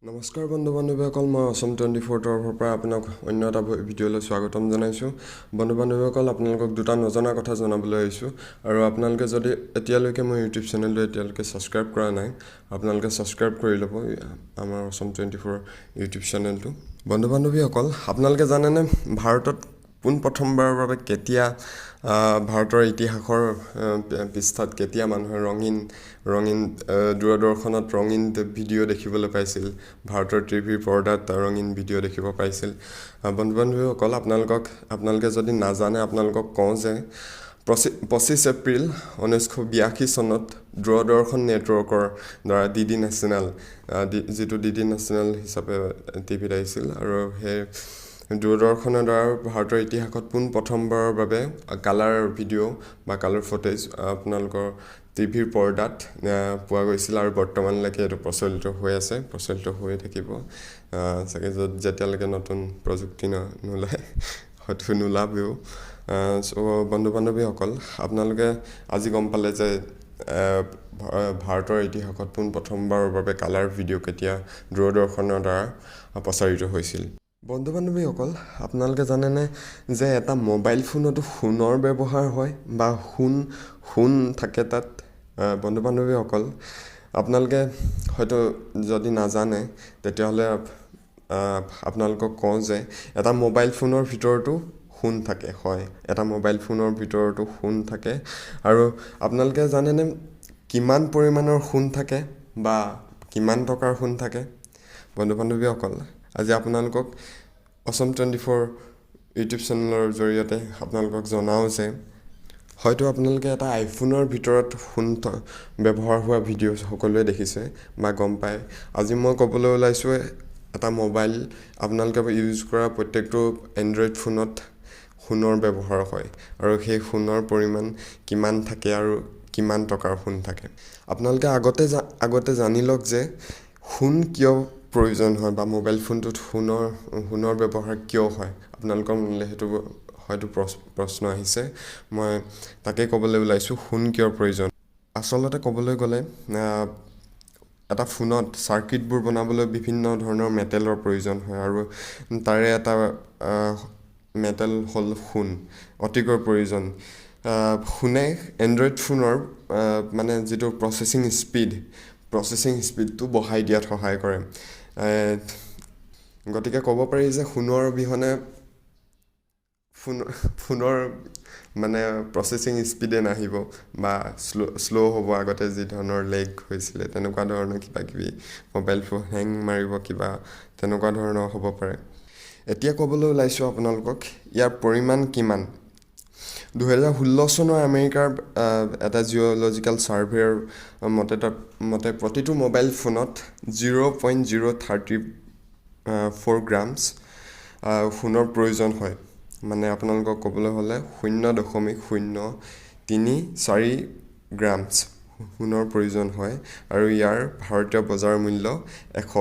নমস্কাৰ বন্ধু বান্ধৱীসকল, মই অসম 24 তৰফৰ পৰা আপোনাক অন্য এটা ভিডিঅ'লৈ স্বাগতম জনাইছোঁ। বন্ধু বান্ধৱীসকল, আপোনালোকক দুটা নজনা কথা জনাবলৈ আহিছোঁ আৰু আপোনালোকে যদি এতিয়ালৈকে মোৰ ইউটিউব চেনেলটো এতিয়ালৈকে ছাবস্ক্ৰাইব কৰা নাই, আপোনালোকে ছাবস্ক্ৰাইব কৰি ল'ব আমাৰ অসম 24 ইউটিউব চেনেলটো। বন্ধু বান্ধৱীসকল, আপোনালোকে জানেনে ভাৰতত পোনপ্ৰথমবাৰৰ বাবে কেতিয়া, ভাৰতৰ ইতিহাসৰ পৃষ্ঠাত কেতিয়া মানুহে ৰঙীন ৰঙীন দূৰদৰ্শনত ৰঙীন ভিডিঅ' দেখিবলৈ পাইছিল, ভাৰতৰ টিভিৰ পৰ্দাত ৰঙীন ভিডিঅ' দেখিব পাইছিল? বন্ধু বান্ধৱীসকল, আপোনালোকে যদি নাজানে, আপোনালোকক কওঁ যে 25 এপ্ৰিল 1982 চনত দূৰদৰ্শন নেটৱৰ্কৰ দ্বাৰা ডি ডি নেশ্যনেল, যিটো ডি ডি নেশ্যনেল হিচাপে টিভিত আহিছিল আৰু সেই দূৰদৰ্শনৰ দ্বাৰা ভাৰতৰ ইতিহাসত পোনপ্ৰথমবাৰৰ বাবে কালাৰ ভিডিঅ' বা কালাৰ ফুটেজ আপোনালোকৰ টিভিৰ পৰ্দাত পোৱা গৈছিল আৰু বৰ্তমানলৈকে এইটো প্ৰচলিত হৈ আছে, প্ৰচলিত হৈয়ে থাকিব চাগে, য'ত যেতিয়ালৈকে নতুন প্ৰযুক্তি নোলায়, হয়তো নোলাবও। চ' বন্ধু বান্ধৱীসকল, আপোনালোকে আজি গম পালে যে ভাৰতৰ ইতিহাসত পোনপ্ৰথমবাৰৰ বাবে কালাৰ ভিডিঅ' কেতিয়া দূৰদৰ্শনৰ দ্বাৰা প্ৰচাৰিত হৈছিল। বন্ধু বান্ধৱীসকল, আপোনালোকে জানেনে যে এটা মোবাইল ফোনতো সোণৰ ব্যৱহাৰ হয় বা সোণ থাকে তাত? বন্ধু বান্ধৱীসকল, আপোনালোকে হয়তো যদি নাজানে, তেতিয়াহ'লে আপোনালোকক কওঁ যে এটা মোবাইল ফোনৰ ভিতৰতো সোণ থাকে। হয়, এটা মোবাইল ফোনৰ ভিতৰতো সোণ থাকে। আৰু আপোনালোকে জানেনে কিমান পৰিমাণৰ সোণ থাকে বা কিমান টকাৰ সোণ থাকে? বন্ধু বান্ধৱীসকল, আজি আপোনালোকক অসম 24 ইউটিউব চেনেলৰ জৰিয়তে আপোনালোকক জনাওঁ যে হয়তো আপোনালোকে এটা আইফোনৰ ভিতৰত সোণ ব্যৱহাৰ হোৱা ভিডিঅ' সকলোৱে দেখিছে বা গম পায়। আজি মই ক'বলৈ ওলাইছোঁ, এটা মোবাইল, আপোনালোকে ইউজ কৰা প্ৰত্যেকটো এণ্ড্ৰইড ফোনত সোণৰ ব্যৱহাৰ হয় আৰু সেই সোণৰ পৰিমাণ কিমান থাকে আৰু কিমান টকাৰ সোণ থাকে। আপোনালোকে আগতে জানি লওক যে সোণ কিয় প্ৰয়োজন হয় বা মোবাইল ফোনটোত সোণৰ ব্যৱহাৰ কিয় হয়। আপোনালোকৰ মনলৈ সেইটো হয়তো প্ৰশ্ন আহিছে। মই তাকেই ক'বলৈ ওলাইছোঁ, সোণ কিয় প্ৰয়োজন। আচলতে ক'বলৈ গ'লে এটা ফোনত চাৰ্কিটবোৰ বনাবলৈ বিভিন্ন ধৰণৰ মেটেলৰ প্ৰয়োজন হয় আৰু তাৰে এটা মেটেল হ'ল সোণ, অতিকৈ প্ৰয়োজন। সোণে এণ্ড্ৰইড ফোনৰ মানে যিটো প্ৰচেছিং স্পীডটো বঢ়াই দিয়াত সহায় কৰে। গতিকে ক'ব পাৰি যে সোণৰ অবিহনে ফোনৰ মানে প্ৰচেছিং স্পীডে নাহিব বা শ্ল' হ'ব। আগতে যি ধৰণৰ লেগ হৈছিলে, তেনেকুৱা ধৰণৰ কিবা কিবি, মোবাইল ফোন হেং মাৰিব, কিবা তেনেকুৱা ধৰণৰ হ'ব পাৰে। এতিয়া ক'বলৈ ওলাইছোঁ আপোনালোকক ইয়াৰ পৰিমাণ কিমান। 2016 চনৰ আমেৰিকাৰ এটা জিঅ'লজিকেল ছাৰ্ভেৰ মতে প্ৰতিটো মোবাইল ফোনত 0.034 grams সোণৰ প্ৰয়োজন হয়। মানে আপোনালোকক ক'বলৈ হ'লে 0.034 গ্ৰামছ সোণৰ প্ৰয়োজন হয় আৰু ইয়াৰ ভাৰতীয় বজাৰ মূল্য এশ